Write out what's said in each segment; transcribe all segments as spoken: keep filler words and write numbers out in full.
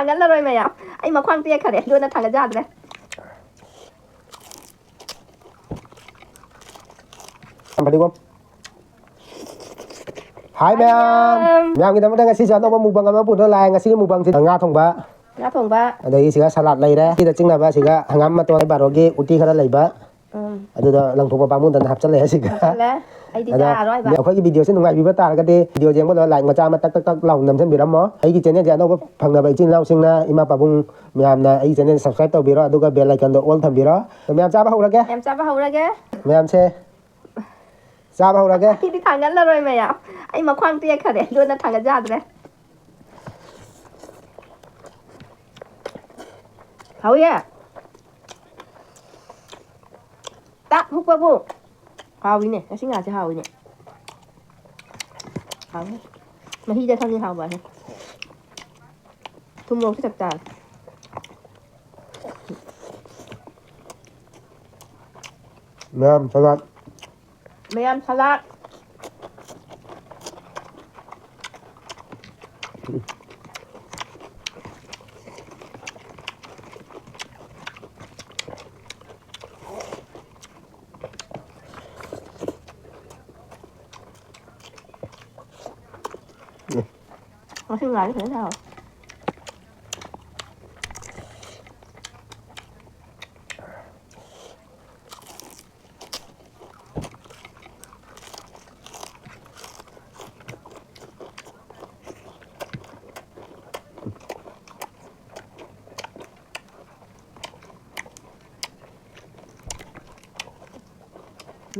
ꯊꯥꯡꯒꯠꯂꯔꯣꯏ ꯃꯌꯥꯝ꯫ ꯑꯩ ꯃꯈ꯭ꯋꯥꯡ ꯇꯦꯛꯈꯔꯦ, ꯑꯗꯨꯅ ꯊꯥꯡꯒꯠ ꯌꯥꯗ꯭ꯔꯦ꯫ ꯐꯗꯤꯒꯣꯝ꯫ ꯍꯥꯏ ꯃꯌꯥꯝ꯫ ꯃꯌꯥꯝ꯫ ꯃꯌꯥꯝꯒꯤꯗꯃꯛꯇ ꯉꯁꯤꯁꯨ ꯑꯅꯧꯕ mukbang ꯑꯃ ꯄꯨꯗꯨꯅ ꯂꯥꯛꯑꯦ꯫ ꯉꯁꯤꯒꯤ mukbangꯁꯤ ꯉꯥ ꯊꯣꯡꯕ꯫ ꯉꯥ ꯊꯣꯡꯕ꯫ ꯑꯗꯒꯤ ꯁꯤꯒ salad ꯂꯩꯔꯦ꯫ ꯁꯤꯗ ꯆꯤꯡꯅꯕ ꯁꯤꯒ ꯍꯪꯒꯥꯝ ꯃꯇꯣꯟ ꯕꯥꯔꯣꯒꯤ ꯎꯇꯤ ꯈꯔ ꯂꯩꯕ꯫ ꯎꯝ꯫ ꯑꯗꯨꯗ ꯂꯪꯊꯣꯛꯄ ꯄꯥꯝꯃꯨꯗꯅ ꯍꯥꯞꯆꯜꯂꯦ ꯁꯤꯒ꯫ ꯍꯥꯞꯆꯜꯂꯦ꯫ ꯑꯩꯗꯤ ꯑꯗꯣ ꯆꯥꯔꯔꯣꯏꯕ꯫ ꯑꯩꯈꯣꯏꯒꯤ videoꯁꯤ ꯅꯨꯡꯉꯥꯏꯕꯤꯕ ꯇꯥꯔꯒꯗꯤ video ꯌꯦꯡꯕ ꯂꯣꯏꯔ like ꯃꯆꯥ ꯑꯃ ꯇꯛ ꯇꯛ ꯇꯛ ꯂꯥꯎꯅ ꯅꯝꯁꯤꯟꯕꯤꯔꯝꯃꯣ꯫ ꯑꯩꯒꯤ channelꯁꯦ ꯑꯅꯧꯕ ꯐꯪꯅꯕ ꯏꯆꯤꯟ ꯏꯅꯥꯎꯁꯤꯡꯅ, ꯏꯃꯥ ꯄꯥꯕꯨꯡ ꯃꯌꯥꯝꯅ ꯑꯩꯒꯤ channel subscribe ꯇꯧꯕꯤꯔꯣ, ꯑꯗꯨꯒ bell iconꯗꯣ all ꯊꯝꯕꯤꯔꯣ꯫ ꯑꯗꯣ ꯃꯌꯥꯝ ꯆꯥꯕ ꯍꯧꯔꯒꯦ꯫ ꯃꯌꯥꯝ ꯆꯥꯕ ꯍꯧꯔꯒꯦ꯫ ꯃꯌꯥꯝꯁꯦ ꯆꯥꯕ ꯍꯧꯔꯒꯦ꯫ ꯑꯩꯗꯤ ꯊꯥꯡꯒꯠꯂꯔꯣꯏ ꯃꯌꯥꯝ꯫ ꯑꯩ ꯃꯈ꯭ꯋꯥꯡ ꯇꯦꯛꯈꯔꯦ, ꯑꯗꯨꯅ ꯊꯥꯡꯒꯠ ꯌꯥꯗ꯭ꯔꯦ꯫ ꯍꯥꯎꯏꯌꯦ꯫ ꯇꯥꯛ ꯍꯨꯛꯄꯕꯨ꯫ ꯍꯥꯎꯏꯅꯦ, ꯉꯁꯤ ꯉꯥꯁꯦ ꯍꯥꯎꯏꯅꯦ꯫ ꯍꯥꯎꯏ꯫ ꯃꯍꯤꯗ ꯈꯪꯉꯤ ꯍꯥꯎꯕ ꯍꯥꯏꯁꯦ꯫ ꯊꯨꯝ ꯃꯣꯔꯣꯛꯁꯨ ꯆꯞ ꯆꯥꯔꯦ꯫ ꯃꯌꯥꯝ salad꯫ ꯃꯌꯥꯝ salad꯫ ꯉꯁꯤ ꯉꯥꯁꯦ ꯐꯖꯅ ꯍꯥꯎꯋꯦ꯫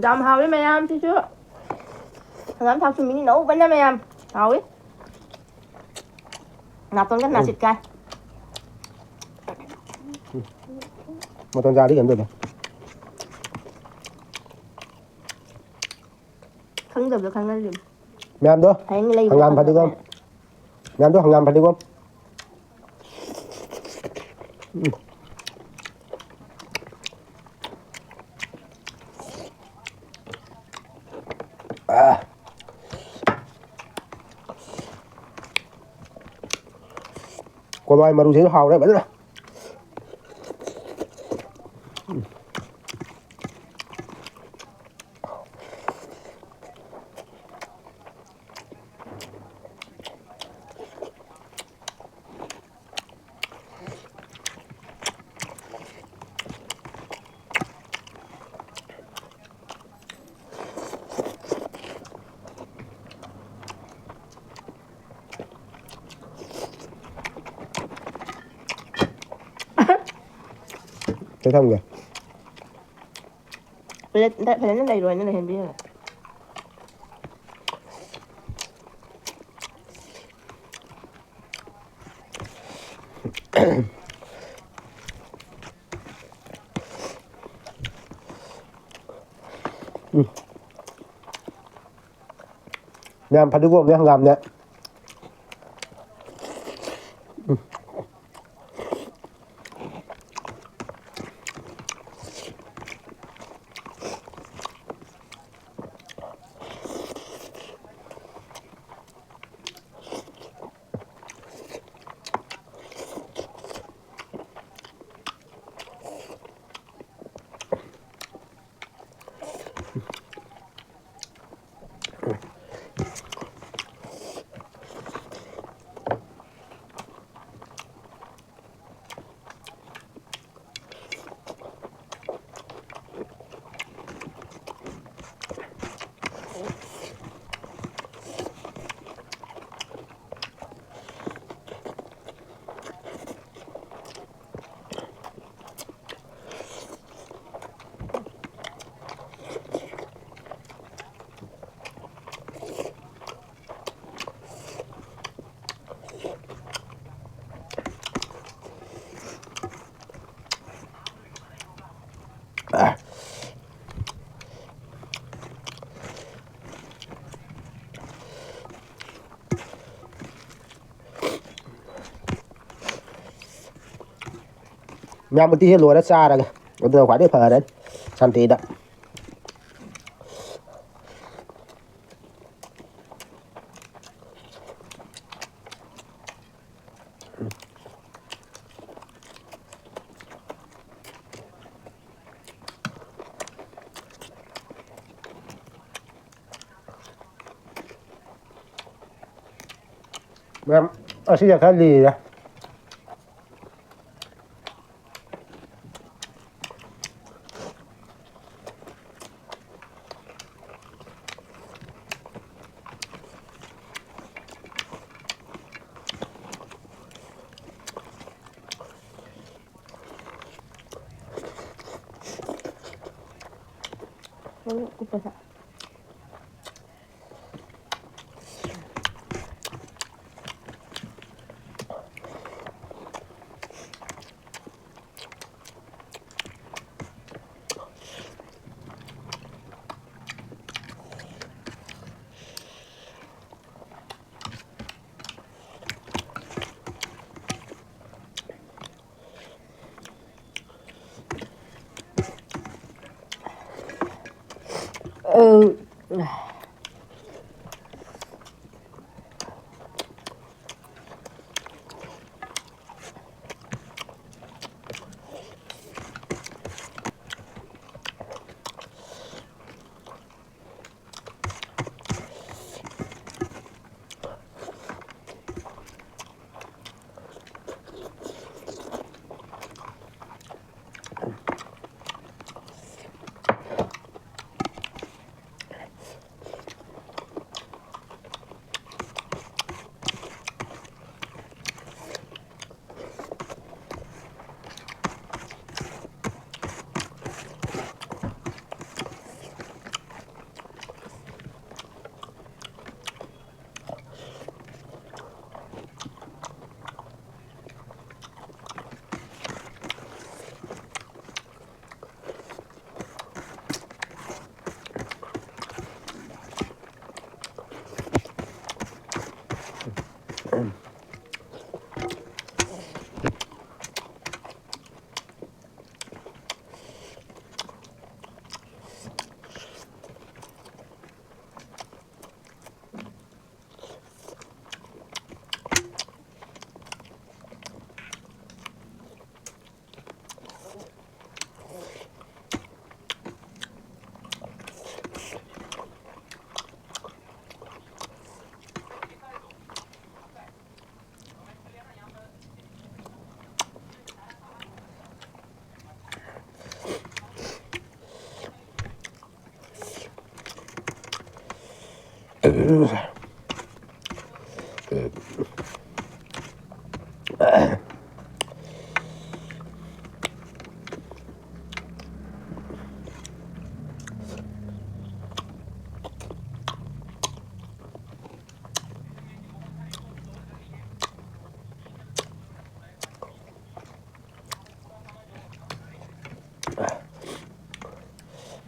ꯌꯥꯝ ꯍꯥꯎꯋꯤ ꯃꯌꯥꯝ, ꯁꯤꯁꯨ ꯍꯪꯒꯥꯝ ꯊꯥꯎ ꯁꯨꯝ ꯃꯤꯅꯤ ꯅꯧꯕꯅ ꯃꯌꯥꯝ꯫ ꯍꯥꯎꯋꯤ꯫ ꯅꯥꯇꯣꯟꯒ ꯎꯝ꯫ ꯅꯥꯁꯤꯠ ꯀꯥꯏ꯫ ꯃꯇꯣꯟ ꯆꯥꯔꯗꯤ ꯀꯩꯅꯣ ꯇꯧꯗꯦ꯫ ꯈꯪꯗꯕꯗꯣ ꯈꯪꯍꯜꯂꯤꯅꯤ꯫ ꯃꯌꯥꯝꯗꯣ ꯍꯌꯦꯡ ꯂꯩꯕ꯭ꯔꯥ ꯍꯪꯒꯥꯝ ꯈꯪꯗꯕ꯭ꯔꯥ? ꯐꯗꯤꯒꯣꯝ꯫ ꯃꯌꯥꯝꯗꯣ ꯍꯪꯒꯥꯝ ꯐꯗꯤꯒꯣꯝ꯫ ꯎꯝ꯫ ꯑꯥ꯫ ꯄꯣꯃꯥꯏ ꯃꯔꯨꯁꯤꯁꯨ ꯍꯥꯎꯔꯦ ꯐꯖꯅ꯫ ꯀꯩ ꯊꯝꯒꯦ? ꯄ꯭ꯂꯦꯠ ꯑꯝꯇ ꯐꯖꯅ ꯂꯩꯔꯣ ꯍꯥꯏꯅ ꯂꯩꯍꯟꯕꯤꯌꯨ꯫ ꯎꯝ꯫ ꯃꯌꯥꯝ ꯐꯗꯤꯒꯣꯝꯅꯦ, ꯍꯪꯒꯥꯝꯅꯦ꯫ ꯎꯝ꯫ ꯃꯌꯥꯝ ꯎꯇꯤꯁꯦ ꯂꯣꯏꯔ ꯆꯥꯔꯒꯦ꯫ ꯑꯗꯨꯅ ꯈ꯭ꯋꯥꯏꯗꯒꯤ ꯐꯔꯅꯤ ꯁꯥꯟꯇꯤꯗ꯫ ꯌꯥꯝ, ꯑꯁꯤꯅ ꯈꯔ ꯂꯤꯔꯦ꯫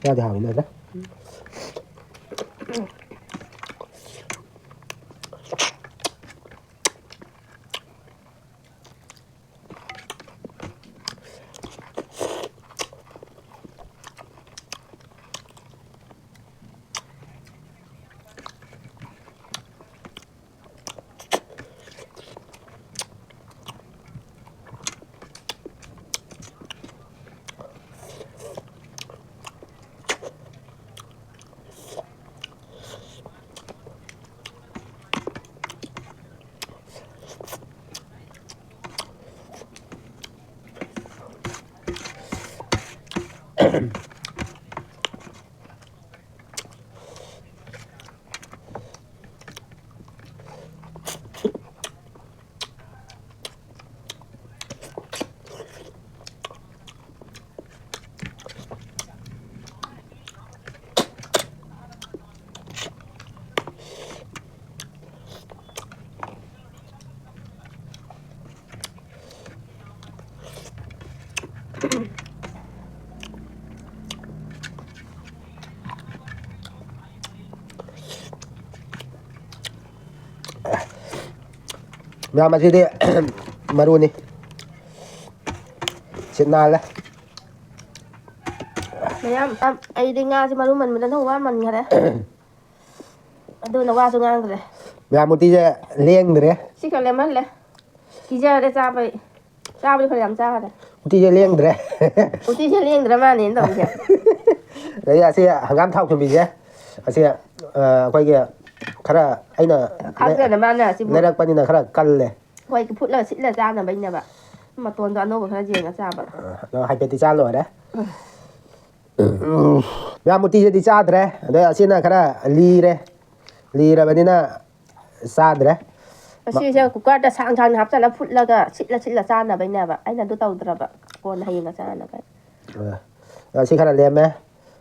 ꯌꯥꯗꯤ ꯍꯥꯎꯋꯤꯅꯦ ꯑꯗ꯫ ꯃꯌꯥꯝ ꯑꯁꯤꯗꯤ ꯃꯔꯨꯅꯤ꯫ ꯁꯤꯠ ꯅꯥꯜꯂꯦ꯫ ꯃꯌꯥꯝ, ꯑꯩꯗꯤ ꯉꯥꯁꯦ ꯃꯔꯨ ꯃꯟꯕꯗ ꯅꯪ ꯋꯥꯃꯟꯈꯔꯦ꯫ ꯑꯗꯨꯅ ꯋꯥꯁꯨ ꯉꯥꯡꯗ꯭ꯔꯦ꯫ ꯃꯌꯥꯝ ꯎꯇꯤꯁꯦ ꯂꯦꯡꯗ꯭ꯔꯦ꯫ ꯁꯤ ꯈꯔ ꯂꯦꯝꯍꯜꯂꯦ꯫ ꯀꯤꯖꯔꯦ ꯆꯥꯕꯩ꯫ ꯆꯥꯕꯗꯤ ꯈꯔ ꯌꯥꯝ ꯆꯥꯈꯔꯦ꯫ ꯎꯇꯤꯁꯦ ꯂꯦꯡꯗ꯭ꯔꯦ꯫ ꯎꯇꯤꯁꯦ ꯂꯦꯡꯗ꯭ꯔ ꯃꯥꯜꯂꯦꯅ ꯇꯧꯔꯤꯁꯦ꯫ ꯑꯗꯩ ꯑꯁꯤ ꯍꯪꯒꯥꯝ ꯊꯥꯎ ꯊꯨꯝꯕꯤꯁꯦ꯫ ꯑꯁꯤ, ꯑ, ꯑꯩꯈꯣꯏꯒꯤ ꯈꯔ ꯑꯩꯅ ꯈꯥꯛꯇꯅ ꯃꯥꯅ ꯑꯁꯤꯕꯨ ꯂꯩꯔꯛꯄꯅꯤꯅ ꯈꯔ ꯀꯜꯂꯦ꯫ ꯍꯣꯏ, ꯐꯨꯠꯂꯒ ꯁꯤꯠꯂ ꯆꯥꯅꯕꯩꯅꯦꯕ꯫ ꯃꯇꯣꯟꯗꯣ ꯑꯅꯧꯕ ꯈꯔ ꯌꯦꯡꯉ ꯆꯥꯕ꯫ ꯑ, ꯑꯗꯣ ꯍꯥꯏꯐꯦꯠꯇꯤ ꯆꯥ ꯂꯣꯏꯔꯦ꯫ ꯎꯝ꯫ ꯃꯌꯥꯝ ꯎꯇꯤꯁꯤꯗꯤ ꯆꯥꯗ꯭ꯔꯦ꯫ ꯑꯗꯩ ꯑꯁꯤꯅ ꯈꯔ ꯂꯤꯔꯦ꯫ ꯂꯤꯔꯕꯅꯤꯅ ꯆꯥꯗ꯭ꯔꯦ꯫ ꯑꯁꯤꯁꯦ ꯀꯨꯀꯔꯗ ꯁꯥꯡ ꯁꯥꯡꯅ ꯍꯥꯞꯆꯜꯂ ꯐꯨꯠꯂꯒ ꯁꯤꯠꯂ ꯁꯤꯠꯂ ꯆꯥꯅꯕꯩꯅꯦꯕ꯫ ꯑꯩꯅ ꯑꯗꯨ ꯇꯧꯗ꯭ꯔꯕ꯫ ꯀꯣꯟꯅ ꯍꯌꯦꯡꯒ ꯆꯥꯅꯕ꯫ ꯑ, ꯁꯤ ꯈꯔ ꯂꯦꯝꯃꯦ꯫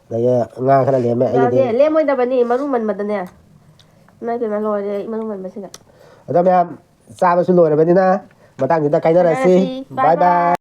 ꯑꯗꯒꯤ ꯉꯥ ꯈꯔ ꯂꯦꯝꯃꯦ ꯑꯩꯒꯤꯗꯤ꯫ ꯉꯥꯁꯦ ꯂꯦꯝꯃꯣꯏꯗꯕꯅꯤ, ꯃꯔꯨ ꯃꯟꯕꯗꯅꯦ꯫ ꯏꯃꯥꯏ ꯄꯦꯝꯃ, ꯂꯣꯏꯔꯦ ꯑꯩ ꯃꯔꯨ ꯃꯟꯕꯁꯤꯗ꯫ ꯑꯗꯣ ꯃꯌꯥꯝ, ꯆꯥꯕꯁꯨ ꯂꯣꯏꯔꯕꯅꯤꯅ ꯃꯇꯥꯡꯁꯤꯗ ꯀꯥꯏꯅꯔꯁꯤ꯫ ꯀꯥꯏꯅꯔꯁꯤ꯫ ꯕꯥꯏ ꯕꯥꯏ꯫